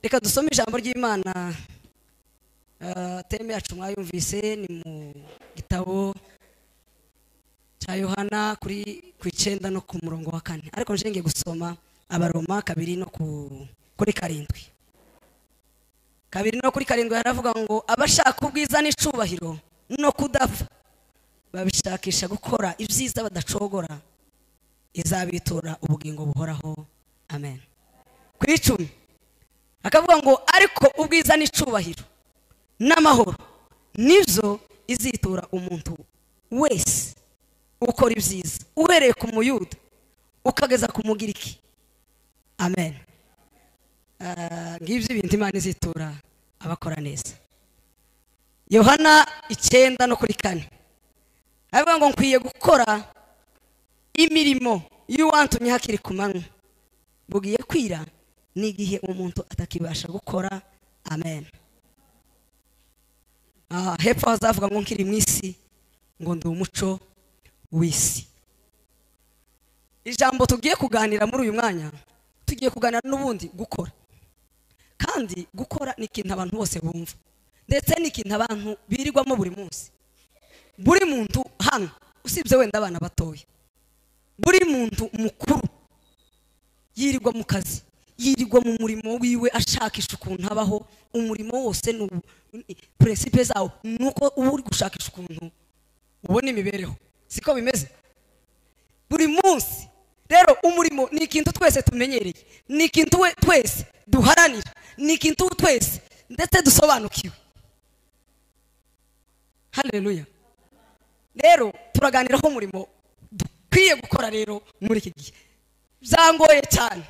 Reka dusome ijambo ry'Imana. Thème yacu mwayumvise ni mu gitabo cya Yohana kuri ku 9 no ku murongo wa 4, ariko nje gusoma Abaroma 2 no kuri 7. 2 no kuri 7 haravuga ngo abashaka ubwiza n'icubahiro no kudapfa babishakisha gukora ibyiza badacogora, izabitura ubugingo buhoraho. Amen. Ku 10 akavuga ngo ariko ubwiza n'icubahiro n'amahoro nibyo izitura umuntu wese ukora ibyiza, uhereye ku Muyuda ukageza ku Mugiriki. Amen. Ngibyo ibintu Imana izitura abakora neza. Yohana 9 no kuri 4 avuga ngo nkwiye gukora imirimo y'uwantumye hakiri ku manywa, bugiye kwira n'igihe umuntu atakibasha gukora. Amen. Hepfo hazavuga ngo nkiri mu isi ngo ndi umuco w'isi. Ijambo tugiye kuganira muri uyu mwanya, tugiye kuganira n'ubundi gukora. Kandi gukora ni ikintu abantu bose bumva, ndetse ni ikintu abantu birirwamo buri munsi. Buri muntu hano, usibye wenda abana batoya, buri muntu mukuru yirirwa mu kazi, yirirwa mu murimo wiwe ashakisha ukuntu abaho. Umurimo wose ni principe zawo nuko uba uri gushakisha ukuntu ubona imibereho, siko bimeze buri munsi. Rero umurimo ni ikintu twese tumenyereye, ni ikintu twese duharanira, ni ikintu twese ndetse dusobanukiwe. Haleluya. Rero turaganiraho umurimo dukwiye gukora rero muri iki gihe. Byangoye cyane.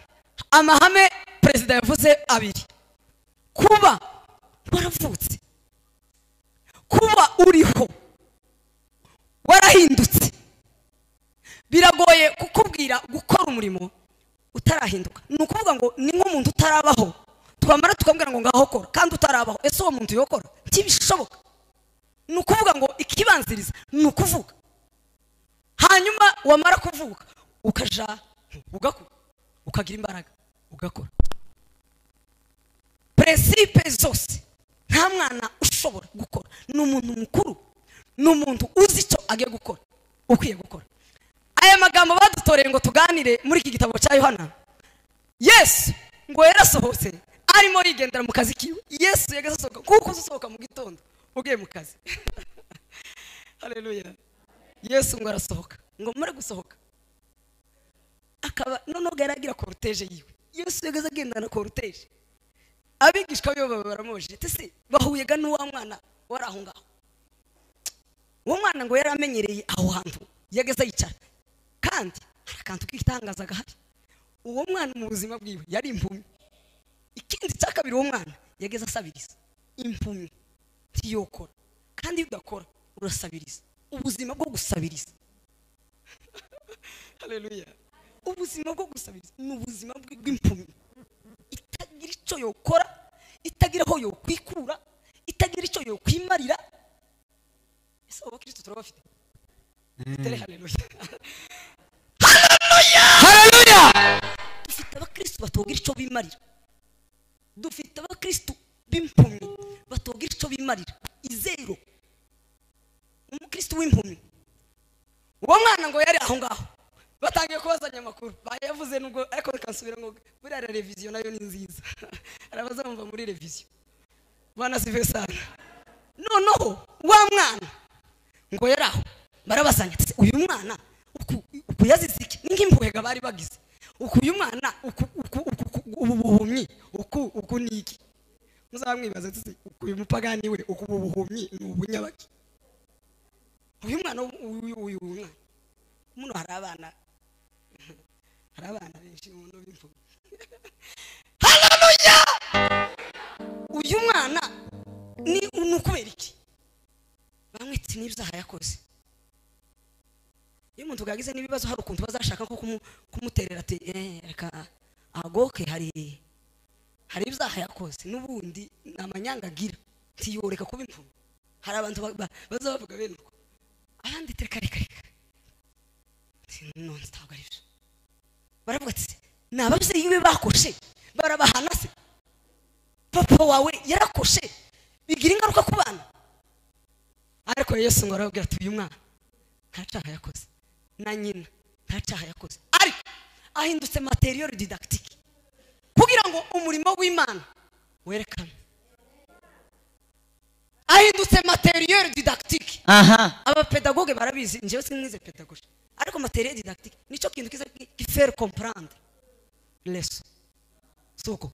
Amahame perezida yavuze abiri: kuba waravutse, kuba uriho warahindutse. Biragoye kukubwira gukora umurimo utarahinduka. Ni ukuvuga ngo ni nk'umuntu utarabaho, twamara tukambwira ngo ngaho kora kandi utarabaho. Ese uwo muntu yokora? Ntibishoboka. Ni ukuvuga ngo ikibanziriza ni ukuvuga, hanyuma wamara kuvuga ukaja ugakora, ukagira imbaraga ugakora. Principe zose nta mwana ushobora gukora, ni umuntu mukuru, ni umuntu uzi icyo agiye gukora, ukwiye gukora. Aya magambo badutoreye ngo tuganire muri iki gitabo cya Yohana. Yesu ngo yarasohotse arimo yigendera mu kazi kiwe. Yesu yageze asohoka, kuko usohoka mu gitondo ugiye mu kazi. Haleluya. Yesu ngo arasohoka, ngo muri gusohoka akaba noneho yaragira cortege yiwe. Yesu yageze agendana cortege, abigishwa be baramubajije ati se bahuye ga n'uwa mwana wari aho ngaho? Uwo mwana ngo yaramenyereye aho hantu yageze yicara, kandi hari akantu k'igitangaza gahari. Uwo mwana mu buzima bwiwe yari impumyi. Ikindi cya kabiri, uwo mwana yageze asabiriza. Impumyi ntiyokora, kandi iyo udakora urasabiriza. Ubuzima bwo gusabiriza. Haleluya. Ubuzima bwo gusabiriza ni ubuzima bw'impumyi itagira icyo yokora, itagira aho yokwikura, itagira icyo yokwimarira. Ese abo bakristo turabafite? Tere haleluya. Haleluya. Haleluya. Dufite abakristo batogira icyo bimarira. Dufite abakristo b'impumyi batogira icyo bimarira. Izero. Umukristo w'impumyi. Uwo mwana ngo yari aho ngaho, batangiye kubazanya amakuru, bayavuze nubwo, ariko rekansubira ngo buriya revision nayo ni nziza. Arabaza bumva muri revision. Bana sive sana. Noneho wa mwana ngo yari aho, barabazanya ati uyu mwana uku yazize iki? Ni nk'impuhega bari bagize. Uku uyu mwana uku ubu buhumyi uku ni iki? Muzamwibaza ati uku uyu mupagani we uku ubu buhumyi ni ubunyabaki. Uyu mwana uyu mwana muno hari abana, hari abana benshi muno b'imfubyi. Haleluya. Uyu mwana ni ukubera iki? Bamwe ati n'ibyaha yakoze. Iyo umuntu gagize n'ibibazo hari ukuntu bazashaka ko kumuterera ati reka agoke, hari ibyaha yakoze n'ubundi amanyanga agira ntiyoreka kuba impfubyi. Hari abantu bazabavuga bene uko, abandi reka reka reka none ntabwo ari byo. Baravuga ati ni ababyeyi be bakoshe barabahana se? Papa wawe yarakoshe bigira ingaruka ku bana. Ariko Yesu ngo arababwira ati uyu mwana nta cyaha yakoze na nyina nta cyaha yakoze, ariko ahindutse material didactique kugira ngo umurimo w'Imana werekane. Ahindutse material didactique. Aha. Abapedagoge barabizi, njyewe sinize pedagogie, ariko material didactique nicyo kintu kiza qui faire comprendre leçon. Suko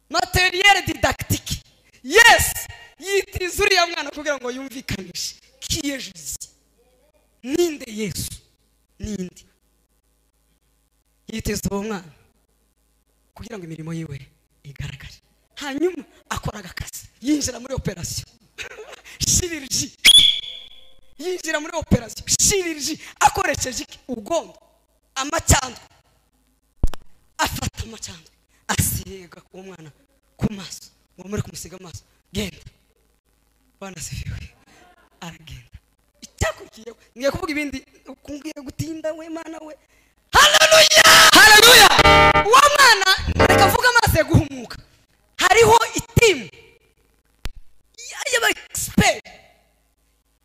materiel didactique. Yes, yitiza uriya mwana kugira ngo yumvikanishe qui est Jésus, ninde Yesu, ninde. Yitiza uwo mwana kugira ngo imirimo yiwe igaragare. Hanyuma akora agakazi, yinjira muri operation chirurgie, yinjira muri operation chirurgie akoresheje iki? Ubwonko, amacyandwe. Afata amacyandwe asiga uwo mwana ku maso, ngo muri kumusiga amaso, genda. Bwana asifiwe. Aragenda. Icyakurikiyeho ngiye kuvuga ibindi, ngiye gutinda we mana we. Haleluya, haleluya. Uwo mwana reka mvuge amaso guhumuka. Hariho itimu y'aba expert.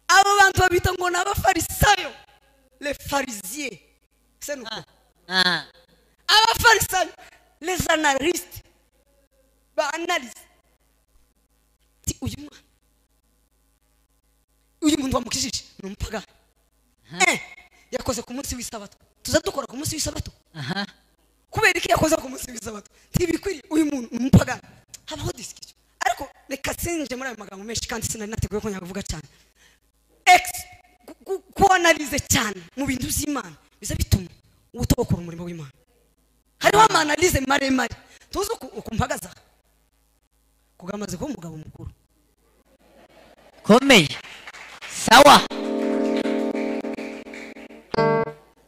Abo bantu babita ngo ni abafarisayo, les pharisiens. C'est nous. Abafarisayo, les analystes, ba analyse. Ti uyu mwana, uyu muntu wamukijije ni umupagani. Yakoze ku munsi w'isabato. Tuza dukora ku munsi w'isabato. Kubera iki yakoze ku munsi w'isabato? Ntibikwiriye, uyu muntu ni umupagani. Habaho discussion. Ariko reka sinje muri ayo magambo menshi kandi sinari nateguye ko nyakuvuga cyane. Kuanalize cyane mu bintu by'Imana biza bituma utokora umurimo w'Imana. Hariho amanalize maremare tuzi ukumpagaza kugamaze ko umugabo mukuru komeye. Sawa,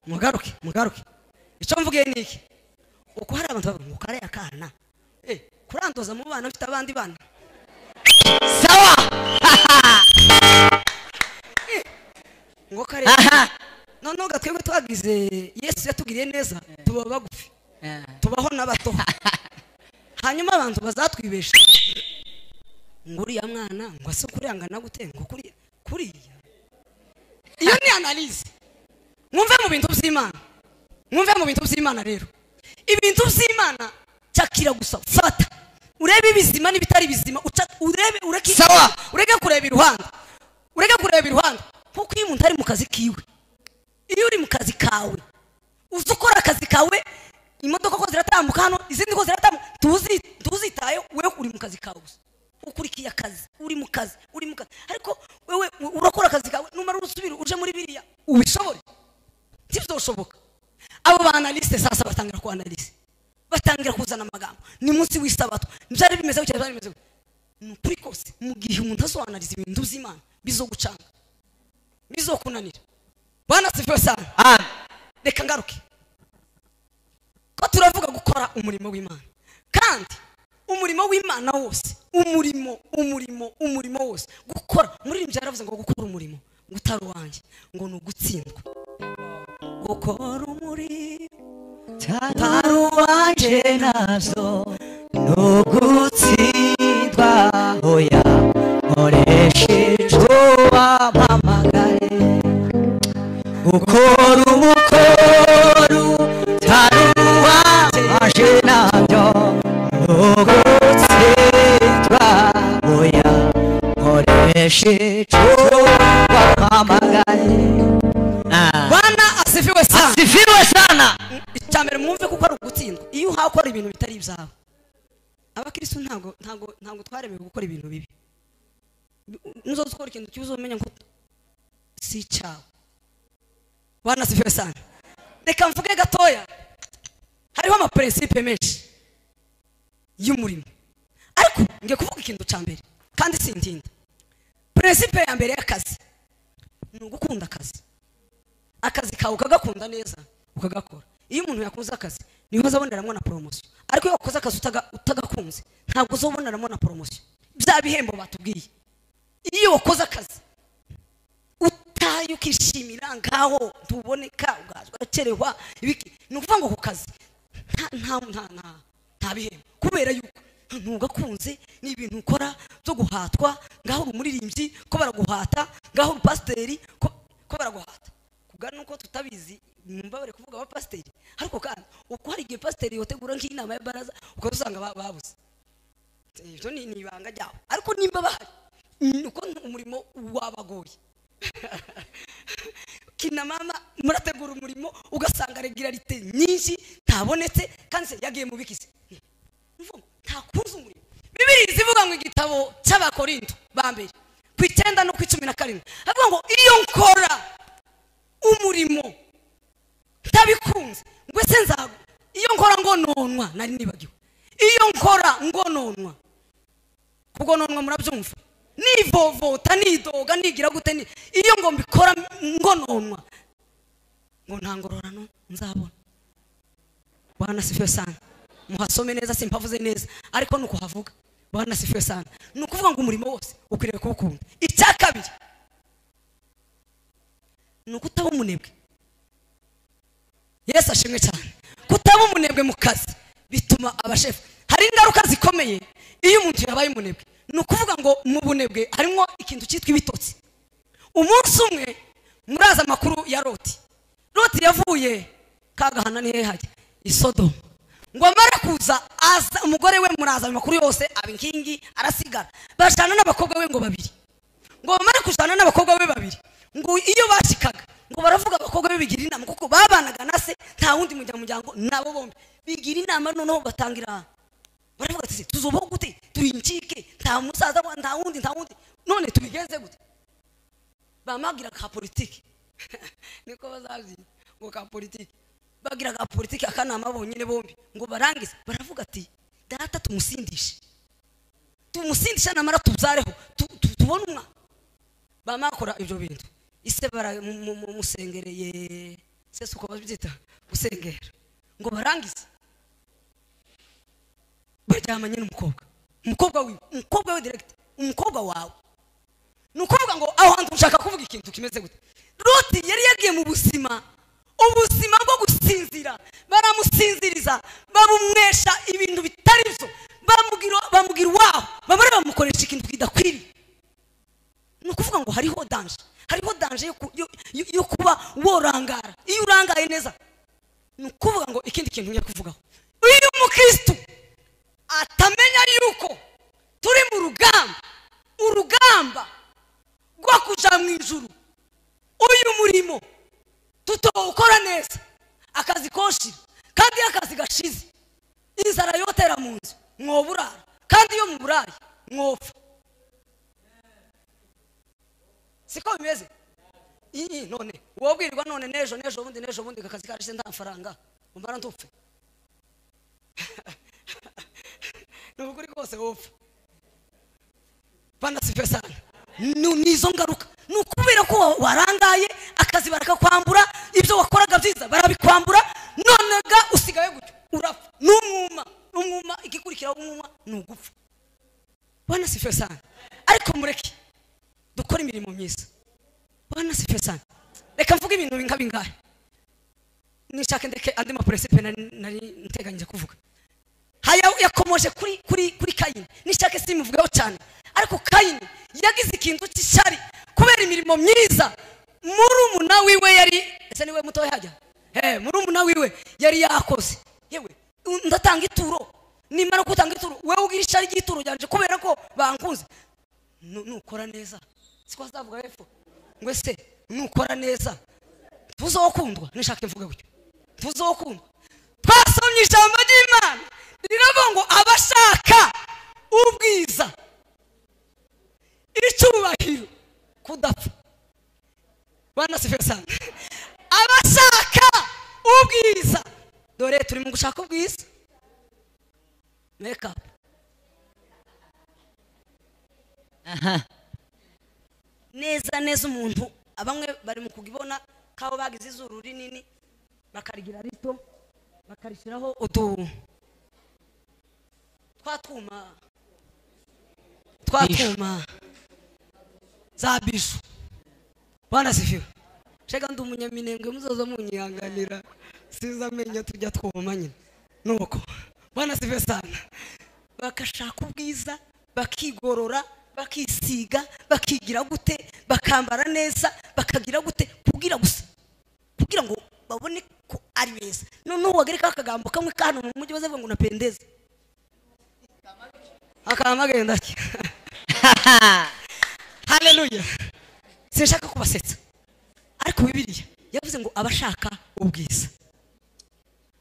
mugaruke mugaruke. Icyo mvugiye ni iki? Uko hari abantu bavuga ngo kare akana kurandoza mu bana bafite abandi bana. Sawa. Ngo kare none gatwebwe twagize Yesu yatugiriye neza tuba bagufi tubaho n'abato. Hanyuma abantu bazatwibesha ngo uriya mwana ngo ase kurangana gute, ngo kuriya kuriya. Iyo ni analyse. Mwumve mu bintu by'Imana, mwumve mu bintu by'Imana. Rero ibintu by'Imana cyakira gusa, fata urebe ibizima n'ibitari bizima, urebe ureke. Sawa. Ureke kureba iruhande, ureke kureba iruhande. Kuko iyo umuntu ari mu kazi kiwe, iyo uri mu kazi kawe uzi ukora akazi kawe, imodoka ko ziratambuka hano izindi ko ziratambuka, tuzitaye, wewe uri mu kazi kawe gusa, ukurikiye akazi, uri mu kazi, uri mu kazi. Ariko wewe urakora akazi kawe, numara urusubira uje muri biriya ubishobore? Ntibizoshoboka. Abo ba analyste sasa batangira ku analyse, batangira kuzana amagambo. Ni munsi w'isabato byari bimeze gutya, byari bimeze gutya. Ni ukuri kose mu gihe umuntu azoanaliza ibintu by'Imana bizogucanga, bizokunanira. Bwana asifiwe sana. Amen. Reka ngaruke ko turavuga gukora umurimo w'Imana, kandi umurimo w'Imana wose, umurimo umurimo umurimo wose gukora. Muri rimwe yaravuze ngo gukora umurimo ngo utari uwanjye ngo ni ugutsindwa. Gukora umurimo utari uwanjye nazo ni ugutsindwa. Oya nkoresheje uwampamagaye. Gukora umukoro utari uwanjye nabyo ni ugutsindwa. Oya nkoresheje uwampamagaye. Bwana asifiwe sana. Asifiwe sana. Icyambere mwumve kuko ari ugutsindwa iyo uhakora ibintu bitari ibyawe. Abakristo ntago ntago ntago twaremewe gukora ibintu bibi. Nuzoza ukora ikintu cyuzomenya ngo si cyawe. Bwana asifiwe sana. Reka mvuge gatoya. Hariho ama principe menshi y'umurimo, ariko ngiye kuvuga ikintu cya mbere kandi sintinda. Principe ya mbere y'akazi ni ugukunda akazi. Akazi kawe ukagakunda neza ukagakora. Iyo umuntu yakunze akazi niho azaboneramo na promotion. Ariko iyo wakoze akazi utagakunze ntabwo uzoboneramo na promotion. Bya bihembo batubwiye. Iyo wakoze akazi utaye ukishimira ngaho ntuboneka ugacerehwa ibiki, ni ukuvuga ngo ku kazi nta nta nta nta bihembo, kubera yuko Ntugakunze ni ibintu ukora byo guhatwa, ngaho uri umuririmbyi ko baraguhata, ngaho uri pasiteri ko baraguhata. Kugana nuko tutabizi numva bari kuvuga abapasiteri, ariko kandi uko hari igihe pasiteri yotegura nk'inama ya baraza ukazusanga babuze. Ibyo ni ibanga ryabo, ariko nimba bahari uko umurimo wabagoye. Kina mama murategura umurimo ugasanga regularité nyinshi ntabonetse, kandi se yagiye mu bikise ntakunze umurimo. Bibiliya ivuga ngo igitabo cy'Abakorinto ba mbere ku 9 no ku 17 avuga ngo iyo nkora umurimo ntabikunze ngo se nzago, iyo nkora ngo nonwa nari nibagiwe, iyo nkora ngo nonwa, kugononwa murabyumva, nivovota nidoga nigira gute, ni iyo ngo mbikora ngo nonwa ngo ntangororano nzabona. Bwana sifiwe sana. Muhasome neza simpavuze neza ariko nuko havuga. Bwana sifiwe sana. Nukuvuga ngo umurimo wose ukwiriye kuwukunda. Icya kabiri nukutaba umunebwe. Yesu ashimwe cyane. Kutaba umunebwe mu kazi bituma abashefu, hari ingaruka zikomeye iyo umuntu yabaye umunebwe. Nukuvuga ngo mu bunebwe harimo ikintu cyitwa ibitotsi. Umunsi umwe muraza amakuru ya Loti. Loti yavuye kagahana ni hajya Isodoma, ngo amara kuza aza umugore we muraza amakuru yose abinkingi arasigara, bashana n'abakobwa we ngo babiri, ngo bamara kujana n'abakobwa we babiri, ngo iyo bashikaga ngo baravuga abakobwa be bigira inama, kuko babanaga na se nta wundi mujyango nabo bombi bigira inama. Noneho batangira baravuga ati tuzobaho gute, turi incike, nta musaza nta wundi none tubigenze gute? Bamagira ka politiki niko bazazi ngo ka politiki, bagira ka politiki akanama bonyine bombi, ngo barangize baravuga ati data tumusindishe namara tuzareho tubone umwa. Bamakora ibyo bintu ise bara musengereye se suko babyita gusengera, ngo barangize baryamanye n'umukobwa, umukobwa we direct, umukobwa wawe. Nukuvuga ngo aho hantu ushaka kuvuga ikintu kimeze gute? Loti yari yagiye mu buzima, ubuzima bwo gusinzira, baramusinziriza, babumwesha ibintu bitari byo, bamugira waho, bamara bamukoresha ikintu kidakwiriye. Nukuvuga ngo hariho danger, hariho danger yo kuba worangara. Iyo urangaye neza, nukuvuga ngo ikindi kintu ngiye kuvugaho, uyu mukristo atamenya yuko turi mu rugamba, urugamba rwo kuja mu ijuru. Uyu murimo tutawukora neza akazi koshira, kandi akazi gashize inzara yotera mu nzu mwoburara, kandi iyo mu burayi mwopfa. Siko bimeze? Iyi none wobwirwa none nejo bundi akazi kashize nta faranga umara ntupfe. Nukuri kose wopfa. Bwana sifiwe sana. Nizo ngaruka nukubera ko warangaye, akazi barakakwambura, ibyo wakoraga byiza barabikwambura, none ga usigaye gutyo urapfa. Numwuma igikurikira umwuma nugupfa. Bwana sifiwe sana. Ariko mureke dukora imirimo myiza. Bwana sifiwe sana. Reka mvuge ibintu binga bingahe nishake ndeke andi ma principe nari nteganyije kuvuga. Haya yakomoje kuri Kayini, nishake simuvugaho cyane, ariko Kayini yagize ikintu cy'ishari kubera imirimo myiza murumuna wiwe yari, ese niwe muto hajya murumuna wiwe yari yakoze. Yewe ndatanga ituro, nimara gutanga ituro wewe ugira ishari ry'ituro ryanje kubera ko bankunze. Nukora neza siko azavuga hepfo ngo ese nukora neza tuzokundwa. Nishake mvuge gutyo, tuzokundwa. Twasomye ijambo ry'Imana riravuga ngo abashaka ubwiza icyubahiro kudapfa. Bwana sifiwe sana. Abashaka ubwiza, dore turi mu gushaka ubwiza, make up. Aha neza neza umuntu abamwe bari mu kugibona kabo bagize izuru rinini bakarigira rito bakarishiraho utu twatuma za bishu. Bwana sifiwe. Shega ndi umunyaminembwe muzoza munyihanganira, sinzamenya tujya twoma nyine. Nuko Bwana sifiwe sana. Bakashaka ubwiza, bakigorora, bakisiga, bakigira gute, bakambara neza, bakagira gute, kugira gusa kugira ngo babone ko ari beza. None wagereka akagambo kamwe kano mu mujyi bazavuga ngo napendeza, akamagenda ati haleluya. Sinshaka kubasetsa, ariko Bibiliya yavuze ngo abashaka ubwiza,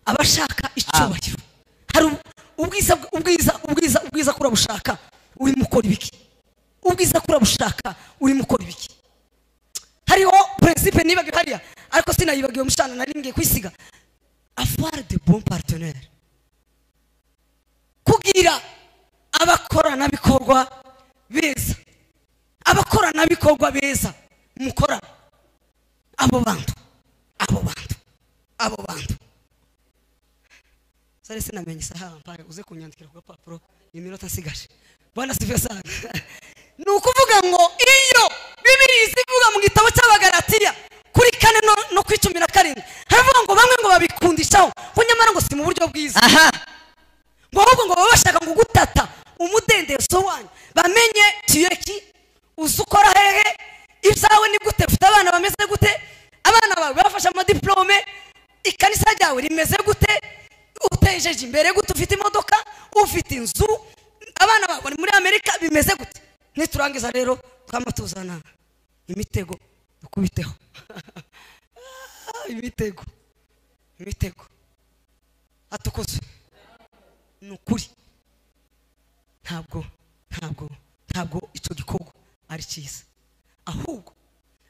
abashaka icyubahiro. Hari ubwiza, ubwiza, ubwiza, ubwiza kurabushaka urimo ukora ibiki? Ubwiza kurabushaka urimo ukora ibiki? Hariho principe nibagiwe hariya, ariko sinayibagiwe mushana nari ngiye kwisiga. Avoir de bons partenaires, kugira abakoranabikorwa beza, abakoranabikorwa beza mukora abo bantu, abo bantu, abo bantu. Sare sinamenye isaha mpaye uze kunyandikira ku gapapuro iminota nsigaje. Bwana sifiwe sana. Ni ukuvuga ngo iyo Bibiliya izivuga mu gitabo cy'Abagalatiya kuri 4 no kuri 17, haravuga ngo bamwe ngo babikundishaho ko nyamara ngo si mu buryo bwiza. Ngo ahubwo ngo baba bashaka ngo gutata umudendezo wanyu, bamenye tuyeki uzukora hehe, ibyawe ni gute, ufite abana bameze gute, abana bawe bafashe amadiplome, ikanisa ryawe rimeze gute, utejeje imbere gute, ufite imodoka, ufite inzu, abana bawe bari muri Amerika bimeze gute. Niturangiza rero twama tuzana imitego dukubiteho. Imitego, imitego atukozwe. Ni ukuri ntabwo, ntabwo, ntabwo icyo gikorwa ari cyiza. Ahubwo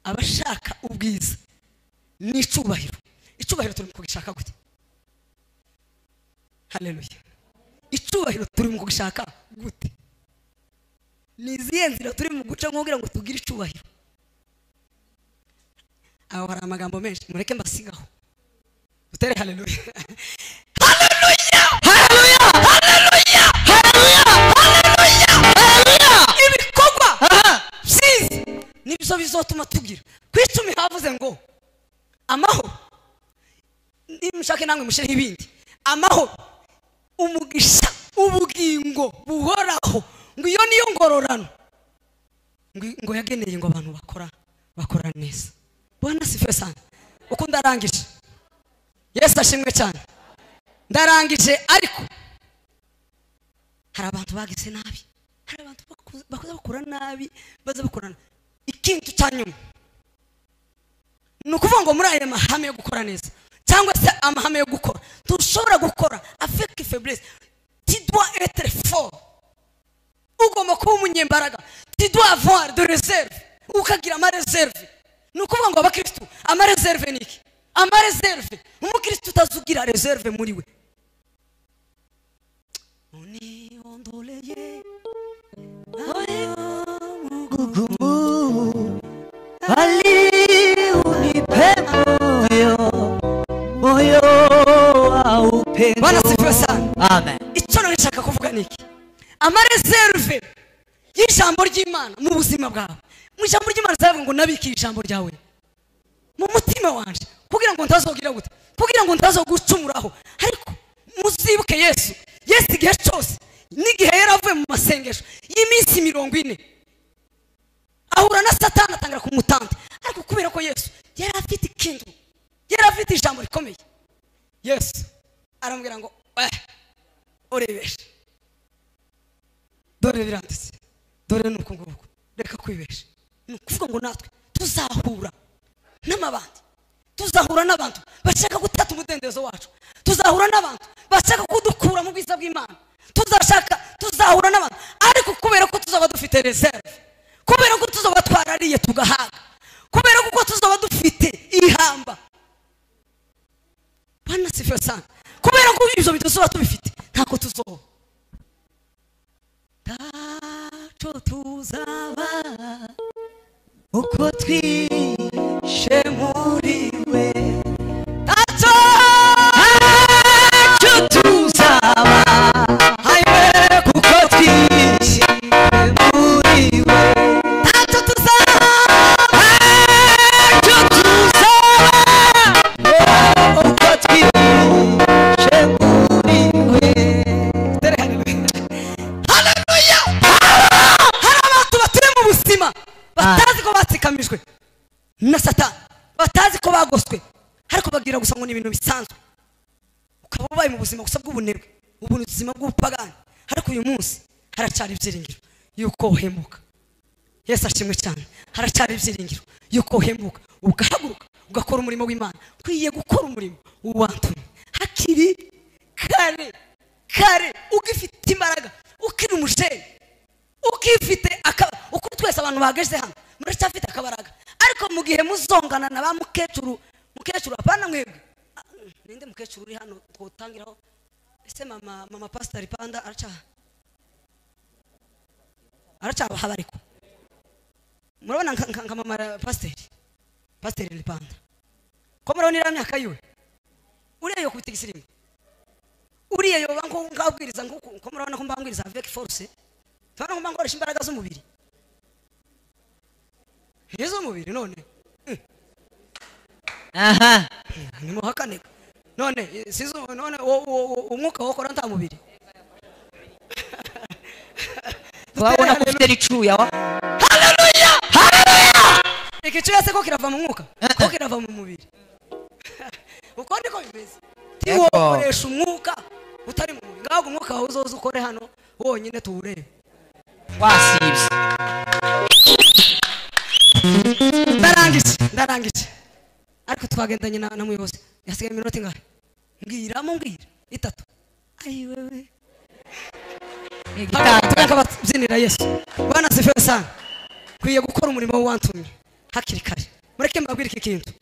abashaka ubwiza n'icubahiro, icubahiro turi mu kugishaka gute? Haleluya. Icubahiro turi mu kugishaka gute? Ni izihe nzira turi mu guca kugira ngo tugire icubahiro? Aho hari amagambo menshi, mureke mbasigaho. Dutere haleluya. Haleluya! Haleluya! Haleluya! Haleluya! Haleluya! Haleluya! Ibikorwa byiza nibyo bizotuma tugira. Ku 10 havuze ngo amahoro, nimushake namwe mushireho ibindi, amahoro, umugisha, ubugingo buhoraho, ngo iyo niyo ngororano ngo yageneye ngo abantu bakora neza. Bwana sifiwe sana. Uko ndarangije, Yesu ashimwe cyane. Ndarangije, ariko hari abantu bagize nabi, hari abantu bakoze bakora nabi, baza bakorana. Ikintu cya nyuma ni ukuvuga ngo muri aya mahame yo gukora neza cyangwa se amahame yo gukora, tushobora gukora avec faiblesse. Tu dois être fort, ugomba kuba umunyembaraga. Tu dois avoir de réserve, ukagira ama réserve. Ni ukuvuga ngo abakristu ama réserve ni iki? Ama réserve, umukristu utazugira réserve muri we. Uniondoleye gugumu, bali unipe moyo, moyo wa upendo. Bwana sifiwe sana. Amen. Icyo nshaka kuvuga ni iki? Ama réserve y'ijambo ry'Imana mu buzima bwawe. Mu ijambo ry'Imana zavuga ngo nabiki ijambo ryawe mu mutima wanje kugira ngo ntazogira gute, kugira ngo ntazogucumuraho. Ariko muzibuke Yesu, Yesu igihe cyose n'igihe yaravuye mu masengesho y'iminsi 40 ahura na Satani atangira kumutanta, ariko kubera ko Yesu yari afite ikintu, yari afite ijambo rikomeye, Yesu aramubwira ngo urebeshe, dore biranditse, dore nuko nguko, reka kwibesha. Ni ukuvuga ngo natwe tuzahura n'amabandi, tuzahura n'abantu bashaka gutata umudendezo wacu, tuzahura n'abantu bashaka kudukura mu bwiza bw'Imana, tuzahura n'abantu, ariko kubera ko tuzaba dufite reserve, kubera ko tuzaba twarariye tugahaga, kubera ko tuzaba dufite ihamba. Bwana sifiwe sana. Kubera ko ibyo bintu tuzaba tubifite, ntako tuzoba, ntacyo tuzaba uko twishe muri we, ntacyo tuzaba kuko twishe muri we, ntacyo tuzaba, ntacyo tuzaba uko twishe muri we. na Satani, batazi ko bagoswe, ariko bagira gusa ngo ni ibintu bisanzwe. Ukaba ubaye mu buzima gusa bw'ubunebwe, ubuzima bw'ubupagani, ariko uyu munsi haracyari ibyiringiro yuko uhembuka. Yesu ashimwe cyane. Haracyari ibyiringiro yuko uhembuka, ugahaguruka ugakora umurimo w'Imana. Ukwiye gukora umurimo w'uwantumye hakiri kare kare, ugifite imbaraga, ukiri umushere, ukifite uko twese abantu bahagaze hano muracyafite akabaraga. Ariko mu gihe muzongana na ba mukecuru, mukecuru apana mwebwe, ninde mukecuru uri hano twotangiraho? Ese mama pastor Panda araca ariko murabona nka mama pastor Panda ko murabona iriya myaka yiwe, uriya yo kubita igisirimu, uriya yo banko ngabwiriza nko murabona ko mbambwiriza avec force, tubona ko mbangoresha imbaraga z'umubiri, izo mubiri none aha nimuhakane none sizo none umwuka wokora nta mubiri. Wabona ko ufite icuya wa. Haleluya, haleluya. Ikicuya se ko kirava mu mwuka, ko kirava mu mubiri. Uko ndiko bimeze. Tiwokoresha umwuka utari mu mubiri. Ngaho umwuka wawe uzoza ukore hano wonyine tuwurebe. Wasibye. Ndarangije. Ariko twagendanye na muyobozi. Yasigaye iminota ingahe? Mbwira itatu. Ayi wewe. Tukababyinira Yesu. Bwana sifiwe sana. Kwiye gukora umurimo wantumye hakiri kare. Mureke mbabwire iki kintu.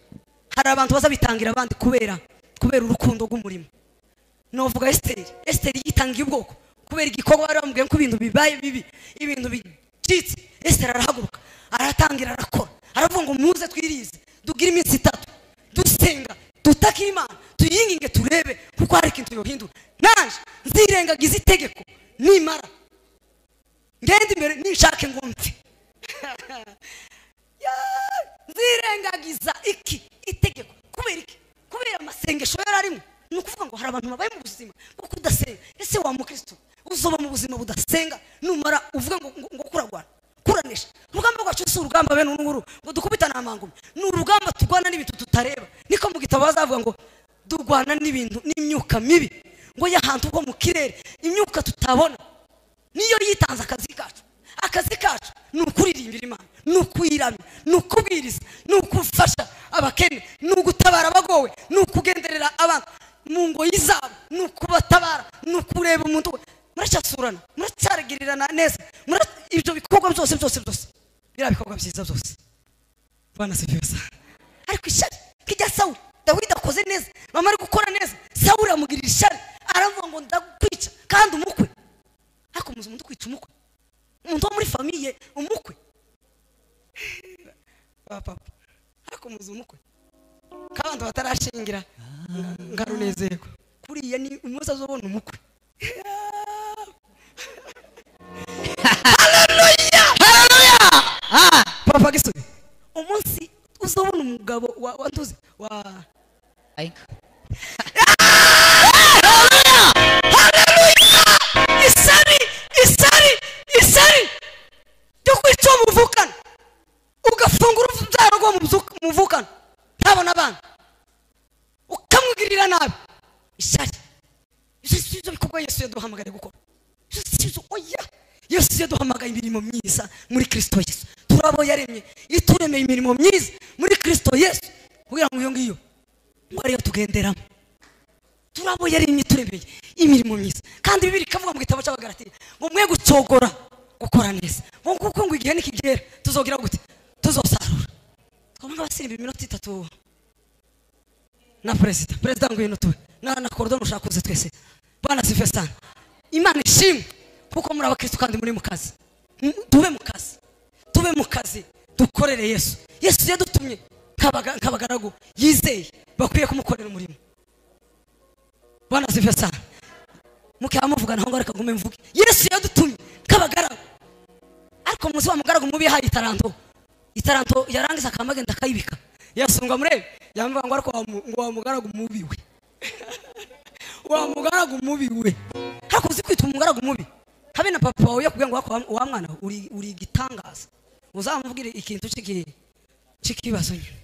Hari abantu bazabitangira abandi kubera urukundo rw'umurimo. Novuga Esther. Esther yitangiye ubwoko kubera igikorwa bari bamubwiye ko ibintu bibaye bibi, ibintu bicitse. Esther arahaguruka, aratangira arakora. Aravuga ngo muze twirize, dugire iminsi itatu, dusenga, tutake Imana, tuyinginge turebe kuko hari ikintu yohindura. Nanje nzirengagiza itegeko nimara ngende imbere nishake ngo mpfe. Nzirengagiza iki itegeko kubera iki? Kubera amasengesho yararimo. Ni ukuvuga ngo hari abantu babaye mu buzima bwo kudasenga. Ese wa mukristo uzoba mu buzima budasenga numara uvuga ngo kuragwana kuranisha? Urugamba rwacu si urugamba bene n'uru ngo dukubitana amangumi, ni urugamba turwana n'ibintu tutareba. Niko mu gitabo bazavuga ngo durwana n'ibintu n'imyuka mibi ngo yahantu ho mu kirere, imyuka tutabona niyo yitanze akazi kacu. Akazi kacu ni ukuririmbira Imana, ni ukuyiramya, ni ukubwiriza, ni ukufasha abakene, ni ugutabara abagowe, ni ukugenderera abantu mu ngoyi zabo, ni ukubatabara, ni ukureba umuntu we. Muracyasurana, muracyagirirana neza, ibyo bikorwa byose byose byose biriya bikorwa byiza byose. Bwana sifiwe sana. Ariko ishyari kijya Sawuli, Dawidi akoze neza, mama ari gukora neza, Sawuli amugirira ishyari, aravuga ngo ndakwica kandi umukwe. Ariko muzi umuntu kwica umukwe, umuntu wo muri famiye umukwe papa, ariko muzi umukwe kandi batarashingira ngarunezerwa kuriya ni umunsi azobona umukwe. Haleluya, haleluya. Papa gisubi umunsi uzobona umugabo wa ntuzi wa Ayika. Haleluya, haleluya. Isari isari isari ryo kwica muvukana, ugafungura urubyaro rwo muvukana ntabona abana, ukamugirira nabi. Isari ibyo si byo bikorwa Yesu yaduhamagaye gukora. Ibyo si byo, oya. Yesu yaduhamagaye imirimo myiza muri Kristo Yesu. Turabo yaremye, ituremeye imirimo myiza muri Kristo Yesu kugira ngo iyo ngiyo ngo ariyo tugenderamo. Turabo yaremye ituremeye imirimo myiza. Kandi Bibiliya ikavuga mu gitabo cy'Abagalatiya ngo mwe gucogora gukora neza, ngo kuko ngo igihe nikigera tuzogira gute? Tuzosarura. Twabanga basirimba iminota itatu na perezida. Perezida ngwino tuwe na cordon ushaka uze twese. Bwana sifiwe sana. Imana ishimwe kuko muri abakristo kandi muri mu kazi. Tube mu kazi, tube mu kazi, dukorere Yesu. Yesu yadutumye nk'abagaragu yizeye bakwiye kumukorera umurimo. Bwana sifiwe sana. Mukamuvuga naho ngo reka ngume mvuge. Yesu yadutumye nk'abagaragu. Ariko muzi wa mugaragu mubi yahaye itaranto, itaranto yarangiza akamagenda akayibika. Yesu ngo amurebe, yamvuga ngo ariko ngo wa mugaragu mubi we. Wa mugaragu mubi we. Ariko uzi kwitwa umugaragu mubi? Habe na papa wawe yakubwiye ngo wa mwana uri igitangaza. Uzamubwire ikintu cy'igihe Kikibazo nyine.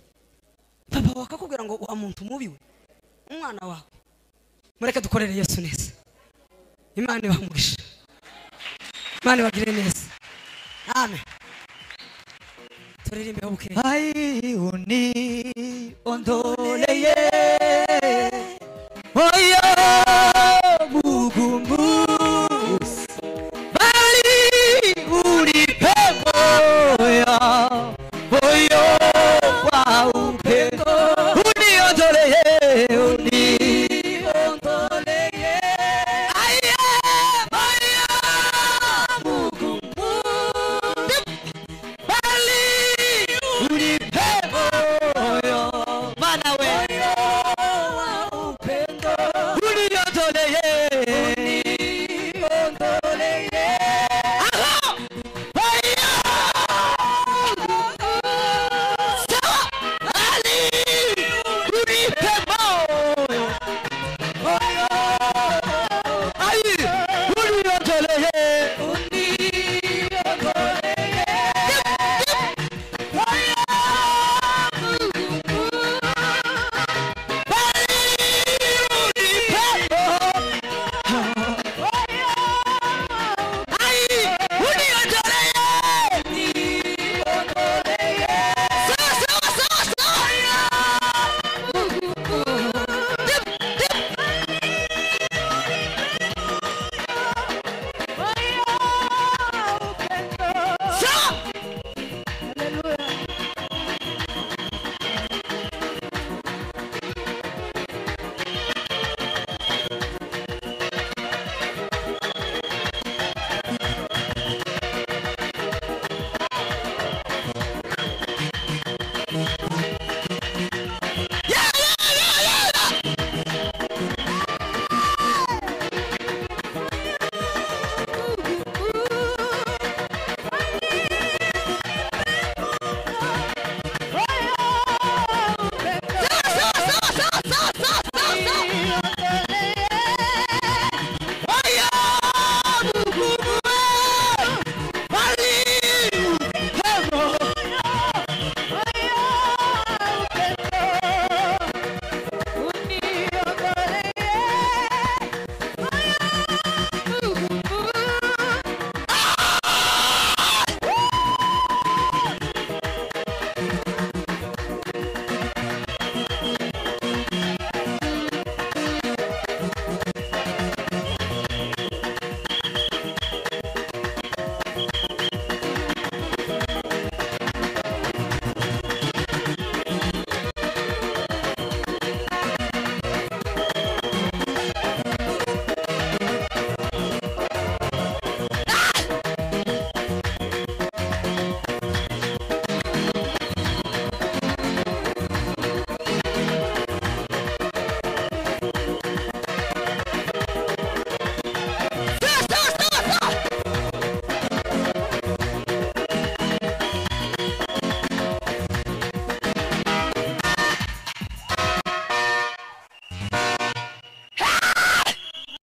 Papa wakakubwira ngo wa muntu mubi we, umwana wawe. Mureke dukorere Yesu neza. Imana ibamugisha. Imana ibagire neza. Amen. Turirimbe buke. Ai uniondoleye